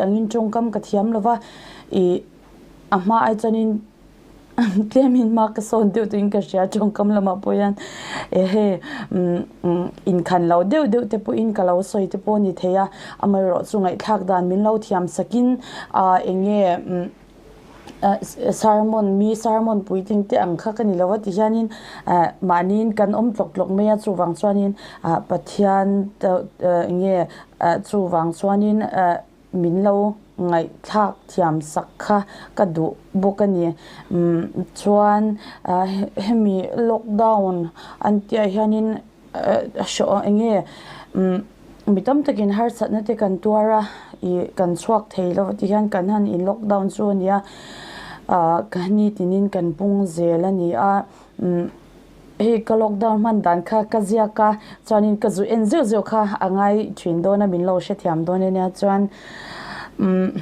angin tawngkam ka thiam lo va, ih a hma ai chuanin tlemin hma ka sawn deuh tuin ka hria tawngkam lamah pawh hian ehe inkhan lo deuh deuh te pawhin ka lo sawi te pawh a ni thei a, amaherawhchu ngaihthlak dan min lo thiam sakin ah eng nge sermon mi sermon puitling te ang kha ka ni lo a ti hianin mahniin kan awm tlawk tlawk mai a chuvang chuanin ah Pathian eng nge chuvang chuanin min lo ngaihthlak thiam sak kha ka duh bawk a ni. Chuan hemi lockdown an tihah hianin eng nge mi tam takin harsatna te kan tuar a, ih kan chhuak thei lo ti hian kan han in lockdown chu a ni a, ka nitinin kan pung zel a ni a. Hei ka lockdown hman dan kha ka ziak a, chuanin ka zu en zeuh zeuh kha a ngai thin dawn a, min lo hrethiam dawn a nia. Chuan umm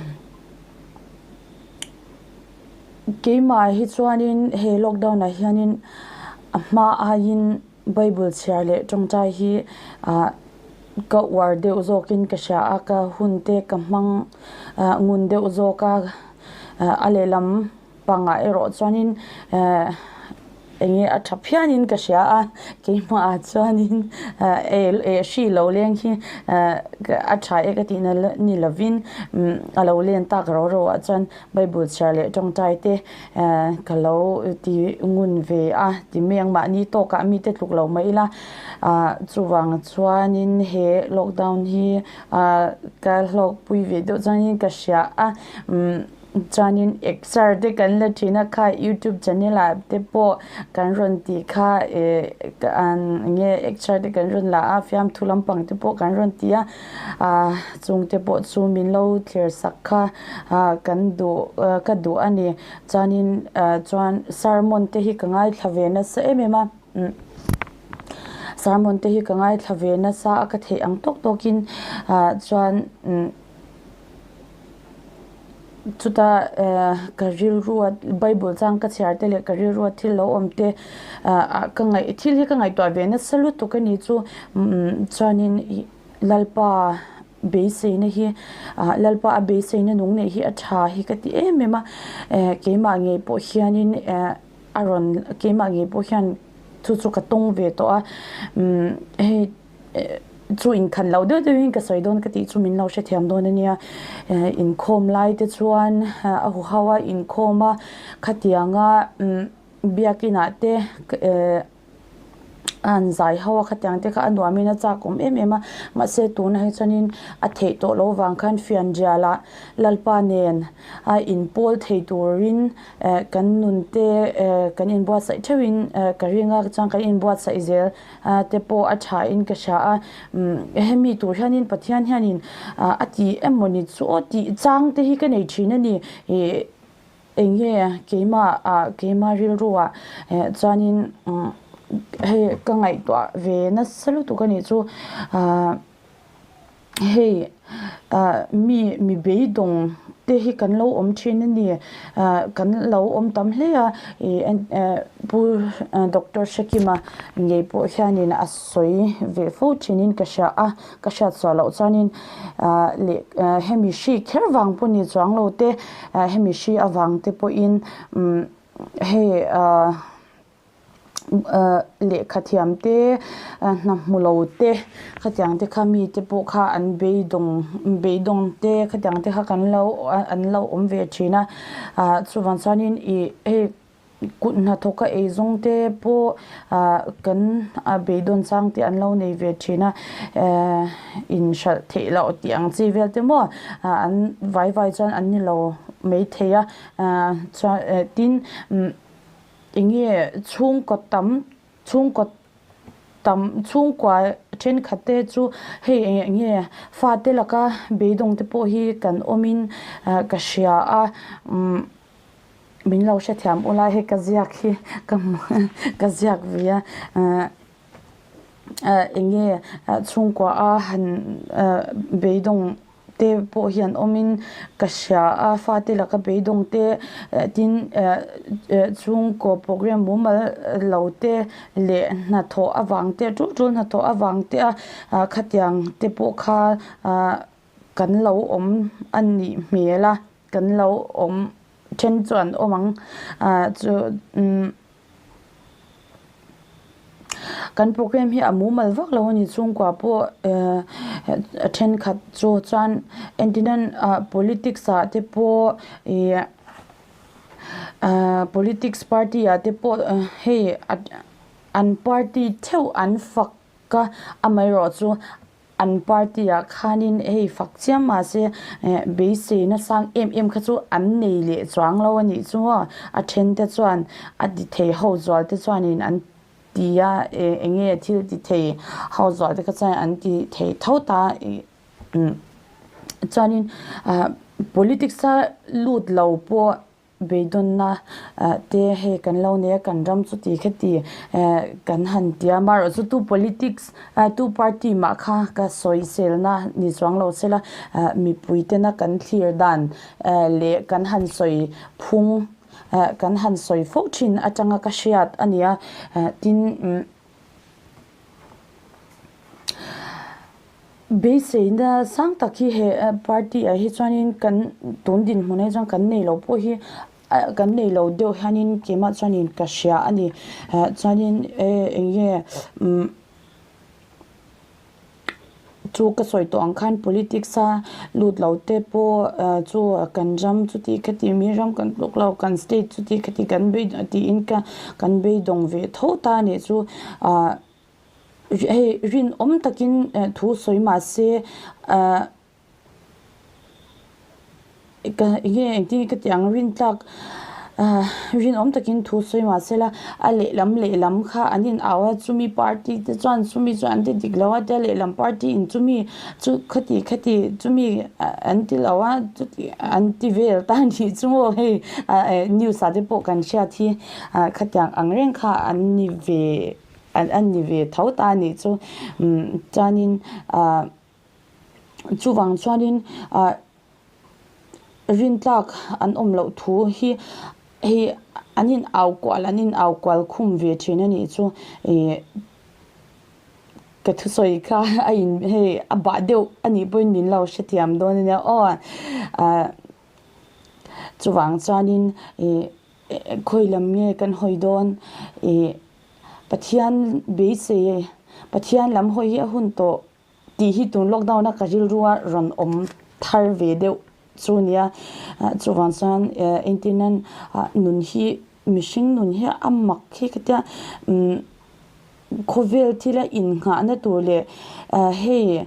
keimah hi chuanin he lockdown ah hianin a hma aiin bible chhiar leh tawngtai hi ah ka uar deuh zawkin ka hria a, ka hun te ka hmang ngun deuh zawk a, a lehlam Pangah erawh chuanin eng nge a tha phianin ka hria a, keimahah chuanin hri lo leng hi a tha e ka tihna ni lovin a lo len tak ro ro ah chuan Bible chhiar leh tawngtai te ka lo ti ngun ve a, ti mai ang mahni tawkah mite tluk lo mai ila chuvang chuanin he lockdown hi ka hlawkpui ve deuh chuanin ka hria a. Chuanin exer te kan la thin a kha youtube channel ah te pawh kan rawn tih kha eh eng nge exer te kan rawn la a fiamthu lampang te pawh kan rawn ti a ah chung te pawh chu min lo thlir sak kha ah kan duh ka duh a ni chuanin ah chuan sermon te hi ka ngaithla ve nasa em em a sermon te hi ka ngaithla ve nasa a ka theih ang tawk tawk in ah chuan. Chuta ka rilrua bible chang ka chhiar te leh ka rilrua thil lo awm te ah ka ngaih thil hi ka ngaihtuah ve nasa lutuk a ni chu chuanin ih Lalpa beiseina hi ah Lalpa a beiseina nung neih hi a tha hi ka ti em em a keimah ngei pawh hianin a rawn keimah ngei pawh hian chu chu ka tawng ve tawh a hei. Chu inkhan loh deuh deuhin ka sawi dawn ka tih chu min lo hrethiam dawn a nia. Inkhawm lai te chuan a huho a inkhawm a, khatianga biakinah te a han zai ho a, khatiang te kha a nuamin a chak awm em em a. Mahse tunah hi chuanin a theih tawh loh vang khan fianrialah Lalpa nen a inpawl thei turin kan nun te kan inbuatsaih theuhin ka ring a, chuan kan inbuatsaih zel. te pawh a tha in ka hria a hemi tur hianin Pathian hianin a ti emawni chu aw tih chang te hi ka nei thin a ni ih eng nge keimah ah keimah rilru ah chuanin hei ka ngaihtuah ve nasa lutuk a nih chu ah. Hei mi mi beidawng te hi kan lo awm thin a ni. Kan lo awm tam hle a, Pu Doctor Hrekima ngei pawh hianin a sawi ve fo thinin ka hria a, ka hriat suah loh chuanin leh hemi hri kher vang pawh ni chuang lo te, hemi hri avang te pawhin hei. Lehkha thiam te hna hmu lo te khatiang te kha mite pawh kha an beidawng beidawng te khatiang te kha kan lo an lo awm ve thin a ah chuvang chuanin ih hei kut hnathawk a eizawng te pawh ah kan beidawn chang te an lo nei ve thin a eh inhralh theih loh tih ang chi vel te maw an vai vai chuan an ni lo maithei a ah chuan tin. Enge chhungkaw tam chhungkaw tam chhungkua thenkhat te chu hei eng eng nge fate laka beidawng te pawh hi kan awmin ka hria a umm min lo hrethiam ula hei ka ziak hi ka ka ziak ve a eng nge chhungkua a han beidawng. te pawh hian awmin ka hria a fate laka beidawng te tin chhungkaw program mumal lo te leh hnathawh avang te tul tul hnathawh avang te a khatiang te pawh kha. kan lo awm a nih hmel a, kan lo awm then chu an awm ang ah chu umm kan programme hi a mumal vak lo a ni chhungkua pawh ehh thenkhat chu chuan entirnan ah politics ah te pawh ih ah politics party ah te pawh hei an party theuh an fak a amaherawhchu An party ah khanin hei fak chiam mahse beisei nasang em em kha chu an nei leh chuang lo a nih chu maw. A then te chuan a ti thei ho zual te chuanin an ti a eng nge thil ti thei ho zual te kha chuan an ti thei tho ta chuanin politics a lut lo pawh Beidawnna te hei kan lo nei a, kan ram chu ti kha ti kan han ti a, amaherawhchu chu tu politics tu party mah kha ka sawiselna ni chuang lo sela mipui tena kan thlir dan leh kan han sawi phung kan han sawi fo thin atanga ka hriat a ni a, tin. Beiseina sang tak hi he party ah hi chuanin kan tun dinhmun ah hi chuan kan nei lo pawh hi kan nei lo deuh hianin keimah chuanin ka hria a ni. Chuanin eng nge umm chu ka sawi tawh ang khan politics a lut lo te pawh chu kan ram chuti khati mi ram kan tluk lo kan state chuti khati kan bei tiin ka kan beidawng ve tho ta a nih chu ah. Hei rinawm takin thu sawi mah se ah ka enge engtin nge ka tih ang rintlak ah rinawm takin thu sawi mah se la a lehlam lehlam kha an in au a chumi party te chuan chumi chu an ti dik lo a tia lehlam party in chumi chu khati khati chumi an ti lo a chuti an ti vel ta a nih chu maw hei ah news ah te pawh kan hriat hi ah khatiang ang reng kha an ni ve. An ni ve tho ta a nih chu. Chuanin ah chuvang chuanin ah rintlak an awm loh thu hi hei an in au kual an in au kual khum ve thin a nih chu. Ih ka thusawi kha a in hei a bah deuh a nih pawhin min lo hrethiam dawn a nia aw. Ah chuvang chuanin ih khawi lam nge kan hawi dawn ih. Pathian beisei, Pathian lam hawi hi a hun tawh tih hi tun lockdown a ka rilru a rawn awm thar ve deuh chu nia. Chuvang chuan engtin nun hi mihring nun hi a mak hi ka tia khawvel thila innghahna tur leh hei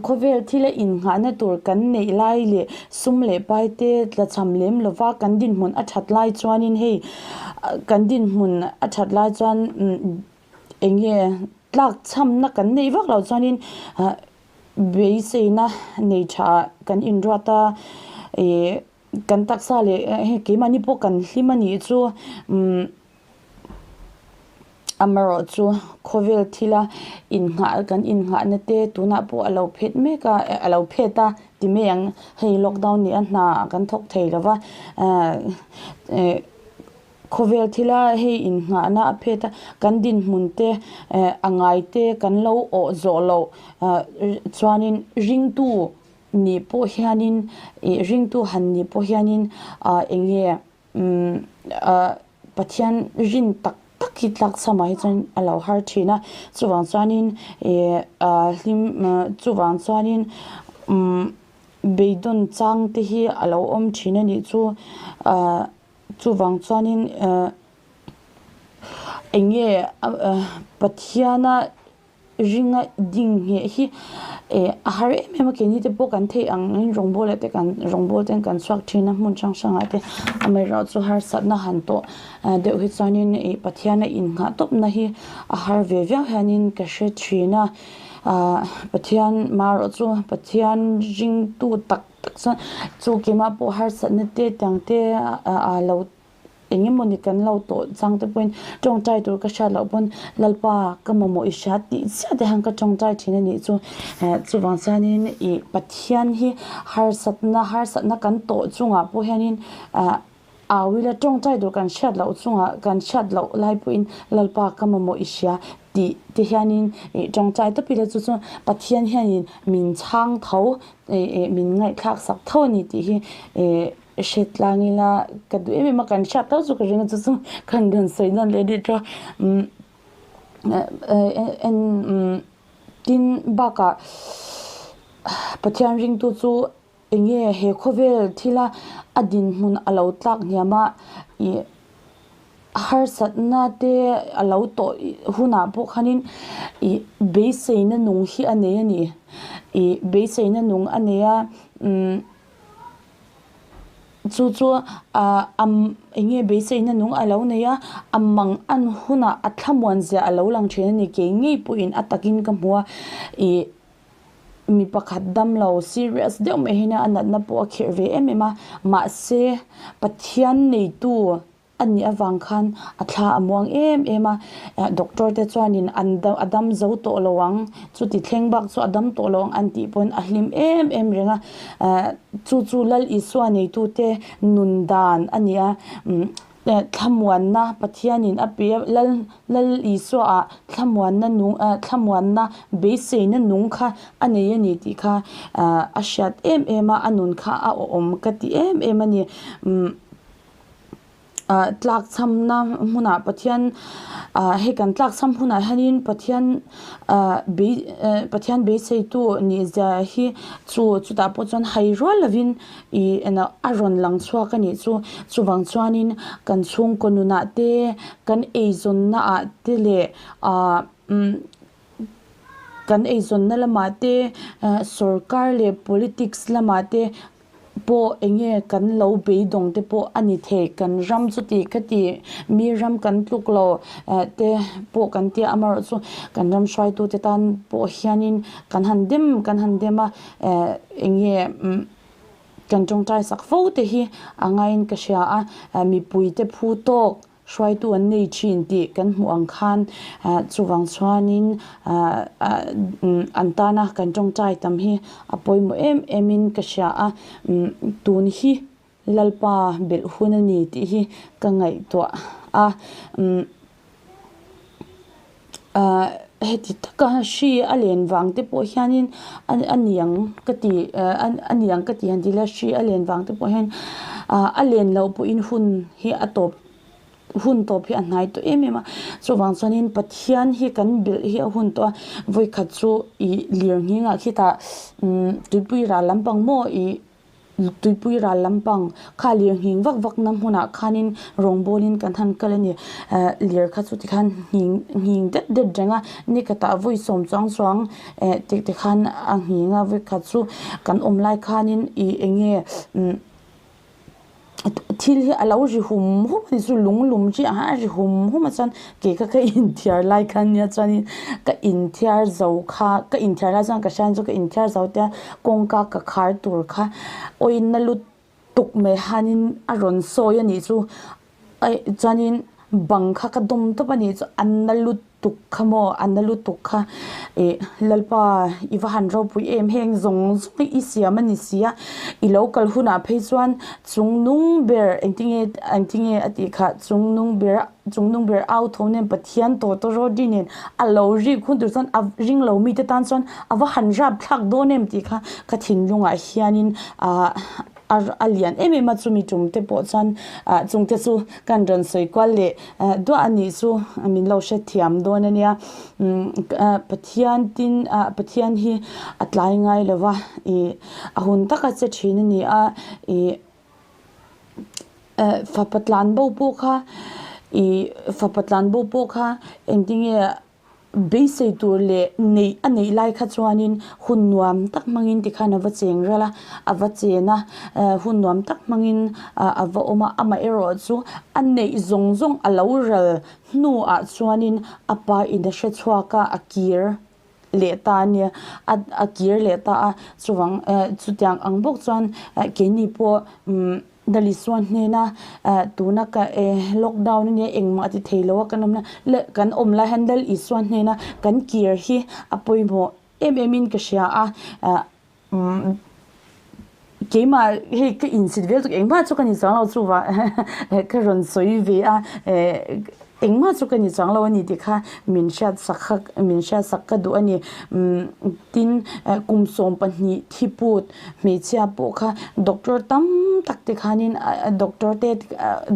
Khawvel thila innghahna tur kan neih lai leh sum leh pai te tlachham lem lova kan dinhmun a that lai chuanin hei kan dinhmun a that lai chuan eng nge tlakchhamna kan neih vak loh chuanin beiseina nei tha kan inruat a ih kan taksa leh hei keimahni pawh kan hlim a nih chu. Amaherawhchu khawvel thila innghah kan innghahna te tunah pawh a lo phet mek a a lo phet a ti mai ang hei lockdown nih a hna kan thawk thei lo va eh khawvel thila hei innghahna a phet a kan dinhmun te eh a ngai te kan lo awh zawh loh ah chuanin ringtu nih pawh hianin ih ringtu han nih pawh hianin ah eng nge. Pathian rin tak tak hi tlak chhamah hi chuan a lo har thin a, chuvang chuanin ih hlim chuvang chuanin beidawn chang te hi a lo awm thin a nih chu chuvang chuanin eng nge Pathiana Ringa ding ngheh hi eh a har em em a keini te pawh kan theih ang in rawngbawl ah te kan rawngbawl ten kan chhuak thin a hmun hrang hrang ah te amaherawhchu harsatna han tawh deuh hi chuanin ih Pathian a innghah tawpna hi a har ve viau hianin ka hre thin a ah Pathian marawhchu Pathian ringtu tak tak chuan chu keimah pawh harsatna te tiang te ah lo Eng emawni kan lo tawh chang te pawhin tawngtai tur ka hriat loh pawn Lalpa ka mamawh i hria tih chiah te hian ka tawngtai thin a nih chu. Chuvang chuanin ih Pathian hi harsatna harsatna kan tawh chungah pawh hianin ah. Au ila tawngtai tur kan hriat loh chungah kan hriat loh lai pawhin Lalpa ka mamawh i hria tih te hianin ih tawngtai tawp ila chu chu Pathian hianin min chhang tho ih min ngaihthlak sak tho a ni tih hi ih hre tlang ila ka duh em em a kan hriat tho chu ka ring a chu chu kan rawn sawi nawn leh rih tawh umm en umm tin bakah Pathian ringtu chu. Enge he khawvel thila a dinhmun a lo tlak hniam a, ih harsatna te a lo tawh hunah pawh khanin ih beiseina nung hi a nei a ni. Ih beiseina nung a nei a, umm chu chu ah am enge beiseina nung a lo nei a, a mang an hunah a thlamuan zia a lo lang thin a ni. Kei ngei pawhin a takin ka hmu a, ih. Mi pakhat damlo serious deuh mai hian a natna pawh a khirh ve em em a, mahse Pathian neitu a nih avang khan a thla a muang em em a, doctor te chuanin an a dam zo tawh lo ang, chuti thleng bak chu a dam tawh lo ang an tih pawn a hlim em em reng a, chu chu Lal Isua neitute nun dan a ni a. Thlamuanna Pathianin a pe a, Lal Lal Isuaah thlamuanna nung thlamuanna beiseina nung kha a nei a ni tih kha a hriat em em a, a nun kha a awm ka ti em em a ni. Tlakchhamna hmunah Pathian hei kan tlakchham hunah hianin Pathian Pathian beiseitu nih zia hi chu chutah pawh chuan hai rual lovin Ih enah a rawn lang chhuak a nih chu. Chuvang chuanin kan chhungkaw nunah te, kan eizawnna ah te leh ah umm kan eizawnna lamah te sorkar leh politics lamah te pawh eng nge kan lo beidawng te pawh a ni thei. Kan ram chuti khati mi ram kan tluk lo te pawh kan tia amaherawh chu kan ram hruaitute tan pawh hianin kan han dem kan han dem a. Eng nge kan tawngtai sak fo te hi a ngaiin ka hria a, mipuite phu tawk hruaitu an nei thin tih kan hmuh ang khan chuvang chuanin an tana kan tawngtai tam hi a pawimawh em em in ka hria a, tun hi Lalpa belh hun a ni tih hi ka ngaihtuah a, heti taka hri a len vang te pawh hianin a niang ka ti a niang ka ti han ti ila hri a len vang te pawh hian a len loh pawhin hun hi a tawp hun tawp hi a hnai tawh em em a, chuvang chuanin Pathian hi kan belh hi a hun tawh a, vawikhat chu ih lirnghingah khitah tuipui ral lampang maw ih. Tuipui ral lampang kha lir nghing vak vak na hmunah khanin rawngbawlin kan han kal a ni. Eh lir kha chu tikhan nghing nghing det det reng a, nikhatah vawi sawm chuang chuang eh ti tikhan a nghing a, vawi khat chu kan awm lai khanin ih eng nge umm thil hi a lo ri hum hum a ni chu lung lum chi ang a ri hum hum a chuan kei kha ka inthiar lai khan nia chuanin ka inthiar zo kha ka inthiar lai chuan ka hriat chu ka inthiar zo te a kawngka ka khar tur kha awina lut tuk mai hianin a rawn sawi a nih chu aih chuanin bang kha ka dawm tawp a nih chu a na lut tuk kha maw a na lutuk kha ih Lalpa i va han ropui em heng zawng zawng hi i siam a ni si a i lo kal hunah phei chuan chung nung ber engtinge engtinge a tih kha chung nung ber a chung nung ber au tho nen Pathian tawtawrawt nen a lo rik hun tur chuan a ring lo mite tan chuan a va han rap thlak dawn em tih kha ka thinlungah hianin ah a lian em em a chumi tum te pawh chuan ah chung te chu kan rawn sawi kual leh duah a nih chu min lo hrethiam dawn a nia umm Pathian tin ah Pathian hi a tlai ngai lo va ih a hun taka che thin a ni a ih eh fapa tlan bo pawh kha ih fapa tlan bo pawh kha engtinge Beisei tur leh neih a neih lai kha chuanin hun nuam tak hmangin tikhan a va cheng ral a, a va chen a, hun nuam tak hmangin a va awm a, amaherawh chu a neih zawng zawng a lo ral hnuah chuanin a pa in a hre chhuak a, a kir leh ta a nia, a kir leh ta a, chuvang chutiang ang bawk chuan keini pawh umm. Dalisua hnena tuna ka lockdown ania engmah ti thei lo a kan awmna leh kan awm lai hian Lal Isua hnena kan kir hi a pawimawh em em in ka hria a. Keimah hei ka insit vel tuk engmah chu ka ni chuang lo chuvah ka rawn sawi ve a engmah chu ka ni chuang lo a ni tih kha min hriat sak kha min hriat sak ka duh a ni. Tin kum 12 thi put hmeichhia pawh kha doctor tam tak te khanin doctor te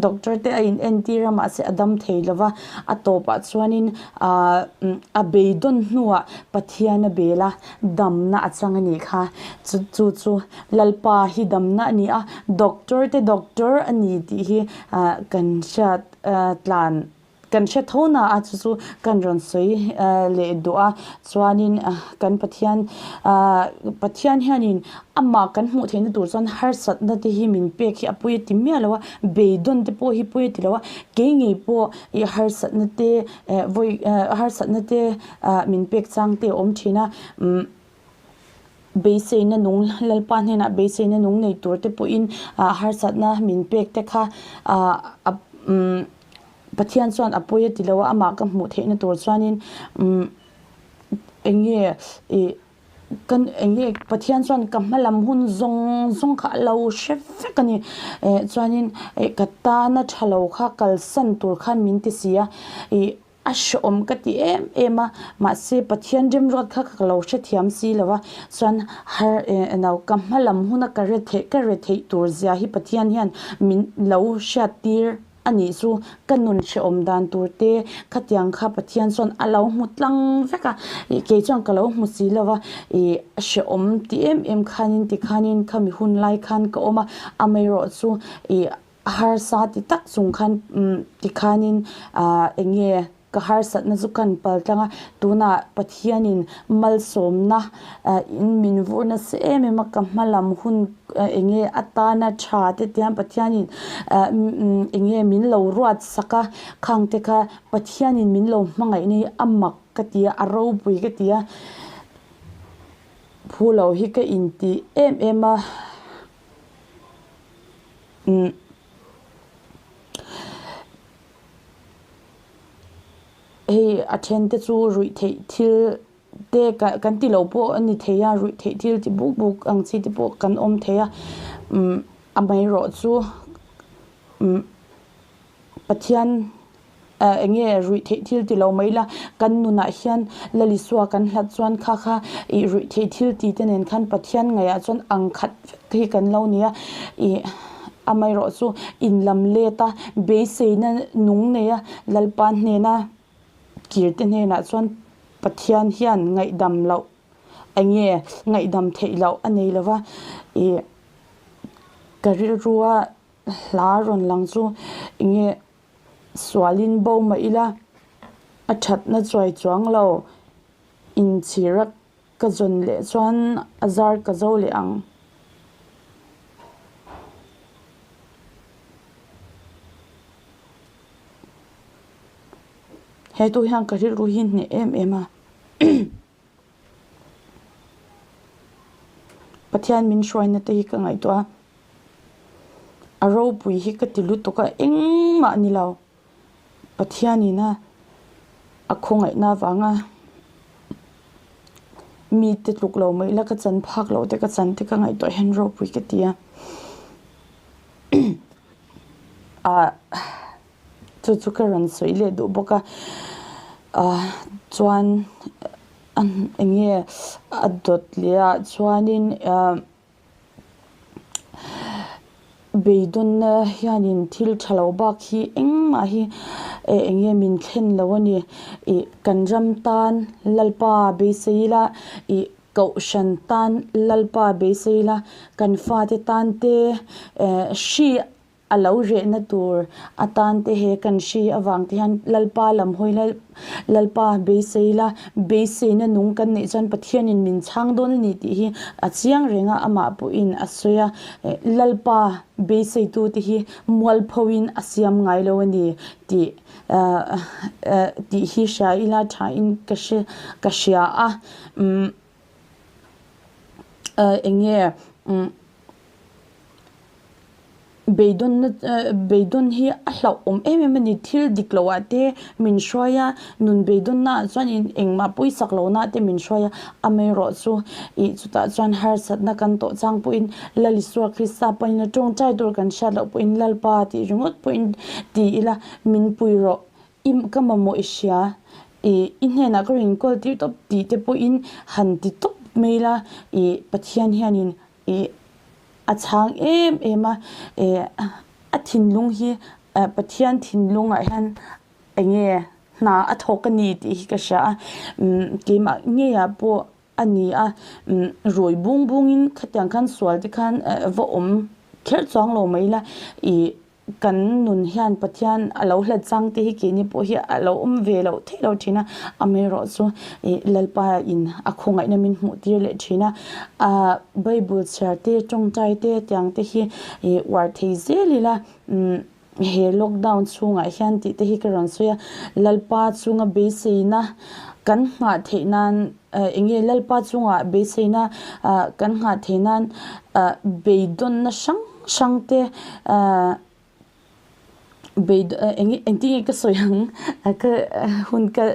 doctor te a in entir a mahse a dam thei lo va a tawpah chuanin a beidawn hnuah Pathian a bel a. Damna a chang a nih kha. Chu chu chu Lalpa hi damna a ni a, doctor te doctor a ni tih hi kan hriat tlan kan hre tho na a chu chu kan rawn sawi leh duh a. Chuanin kan Pathian Pathian hianin amah kan hmuh theihna tur chuan harsatna te hi min pek hi a pawi a ti miah lo a, beidawn te pawh hi pawi a ti lo a, kei ngei pawh i harsatna te vawi harsatna te ah min pek chang te a awm thin a umm beiseina nung Lalpa hnenah beiseina nung nei tur te pawhin ah harsatna min pek te kha ah a umm Pathian chuan a pawi a ti lo a amah ka hmuh theihna tur chuanin umm eng nge ih Kan eng nge Pathian chuan ka hma lam hun zawng zawng kha a lo hre vek a ni. Eh chuanin eh ka tana tha lo kha kalsan tur khan min ti si a, ih a hrehawm ka ti em em a, mahse Pathian remruat kha ka lo hrethiam si lo a, chuan har eh no ka hma lam huna ka re theih ka re theih tur zia hi Pathian hian min lo hriat tir. A nih chu ka nun hrehawm dan tur te khatiang kha Pathian chuan a lo hmu tlang vek a, ih kei chuan ka lo hmu si lo va, ih hrehawm ti em em khanin tikhanin khami hun lai khan ka awm a, amaherawh chu ih harsa ti tak chung khan umm tikhanin ah eng nge Ka harsatna chu kan pal tlang a, tunah Pathianin malsawmna in min vur nasa em em a, ka hma lam hun eng nge atana tha te tiang Pathianin eng nge min lo ruat sak a, khang te kha Pathianin min lo hmangaihna hi a mak ka ti a, a ropui ka ti a, phu lo hi ka inti em em a. Hei a then te chu ruih theih thil te kan ti lo pawh a ni thei a ruih theih thil ti buk buk ang chi te pawh kan awm thei a umm amaherawh chu umm Pathian ah eng nge ruih theih thil ti lo mai ila kan nunah hian Lalisua kan hlat chuan kha kha ih ruih theih thil ti te nen khan Pathian ngaihah chuan ang khat vek hi kan lo ni a ih. Amaherawh chu in lam let a, beiseina nung nei a, Lalpa hnena kirte hnenah chuan Pathian hian ngaihdam loh eng nge ngaihdam theih loh a nei lo va, ih ka rilrua hla rawn lang chu eng nge sualin bo mah ila a thatna chuai chuang lo inchhir a. Ka zawn leh chuan a zar ka zo leh ang. He tu hian ka rilru hi hneh em em a. Pathian min hruaina te hi ka ngaihtuah a. A ropui hi ka ti lutuk a, engmah ni lo. Pathianin a a khawngaihna avanga mite tluk lo mai ila ka chan phak loh te ka chan te ka ngaihtuah hian ropui ka ti a ah chu chu ka rawn sawi leh duh bawk a ah chuan eng nge a dawt leh ah chuanin ah. Beidawnna hianin thil tha lo bak hi engmah hi eng nge min thlen lo a ni. Ih kan ram tan Lalpa beisei ila, ih kohhran tan Lalpa beisei ila, kan fate tan te hri A lo rehna tur atan te he kan hri avang te hian Lalpa lam hawi la, Lalpa beisei la, beiseina nung kan neih chuan Pathianin min chhang dawn a ni tih hi a chiang reng a, amah pawhin a sawi a, Lalpa beiseitu te hi mualphoin a siam ngai lo a ni tih tih hi hria ila thain ka hre ka hria a, umm eng nge umm. Beidawnna beidawn hi a hlauhawm em em a ni. Thil dik loh ah te min hruai a, nun beidawnna ah chuan in engmah pawisak lohna te min hruai a, amaherawh chu ih chutah chuan harsatna kan tawh chang pawhin Lal Isua Krista pawhin a tawngtai tur kan hriat loh pawhin Lalpa tih ringawt pawhin ti ila min pui rawh i ka mamawh i hria ih i hnenah ka rawn inkawl tir tawp tih te pawhin han ti tawp mai ila ih Pathian hianin ih A chhang em em a, eh a thinlung hi Pathian thinlungah hian eng nge hna a thawk a ni tih hi ka hria a, umm keimah ngeiah pawh a ni a, umm rawi bung bungin khatiang khan sual te khan va awm kher chuang lo mai ila ih Kan nun hian Pathian a lo hlat chang te hi keini pawh hi a lo awm ve loh theih lo thin a, amaherawh chu ih Lalpa in a khawngaihna min hmuh tir leh thin a, ah Bible chhiar te tawngtai te tiang te hi ih uar thei zel ila umm he lockdown chhungah hian tih te hi ka rawn sawi a, Lalpa chunga beiseina kan nghah theih nan eng nge Lalpa chungah beiseina ah kan nghah theih nan ah beidawnna hrang hrang te ah eng engtin nge ka sawi ang ka hun ka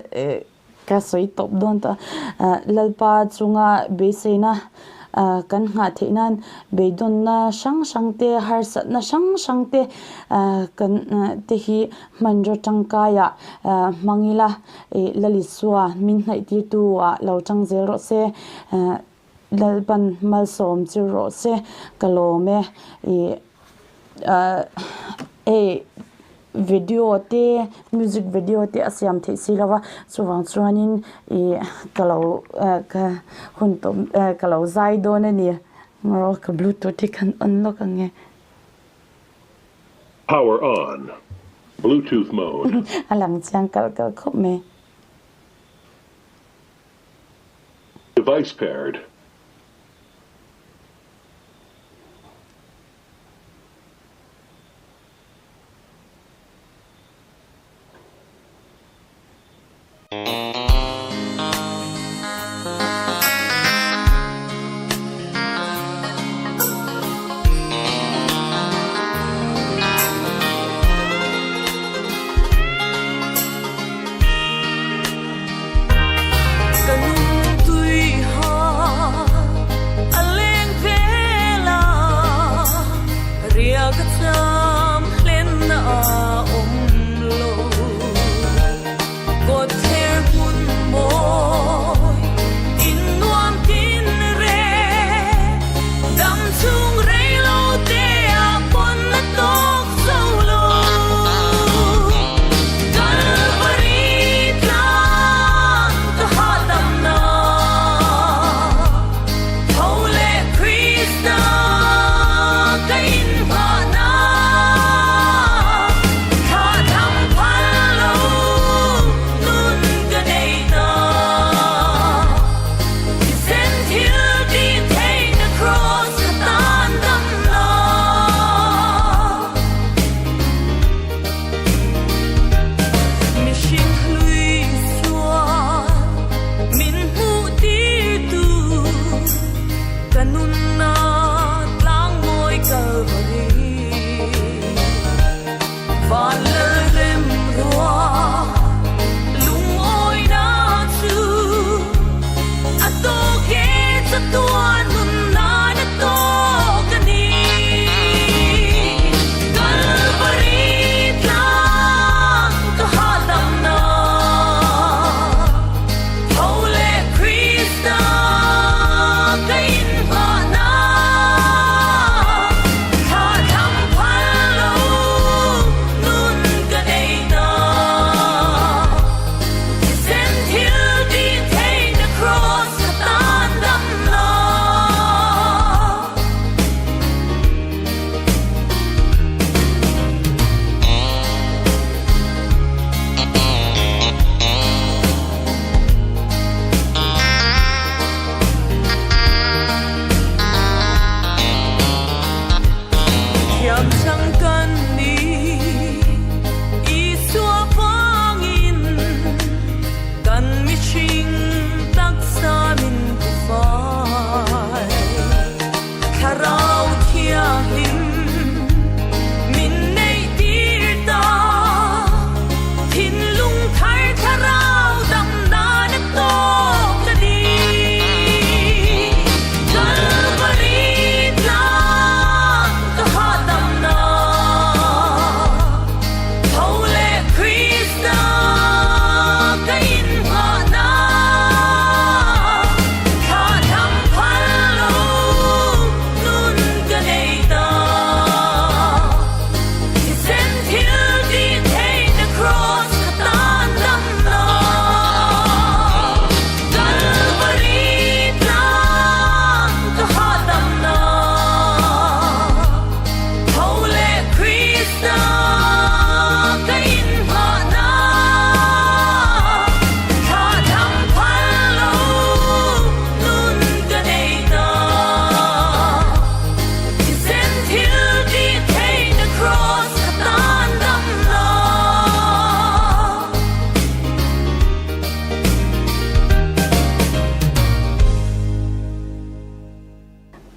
ka sawi tawp dawn ta ah Lalpa chunga beiseina ah kan nghah theih nan beidawnna hrang hrang te harsatna hrang hrang te ah kan te hi hmanraw tangkaiah ah hmang ila ih Lalisua min hnaih tirtu ah lo tang zel rawh se ah. Lalpan malsawm chu rawh se ka lawm e ih hei video te music video te a siam theih si lo va chuvang chuanin ih ka lo ka hun tawp ka lo zai dawn a ni maw ka bluetooth hi kan on lawk ang e. Power on. Bluetooth mode. A lang chiang kalh kalh khawp mai. Device paired. Ka nung tui ha.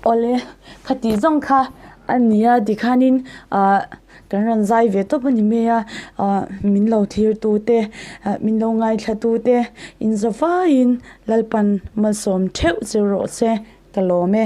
Awle, khati zawng kha a ni a tikhanin ah kan rawn zai ve tawp a ni mai a, ah min lo thlir tu te ah min lo ngaithla tu te in za vaiin Lalpan malsawm theuh che rawh se ka lawm e.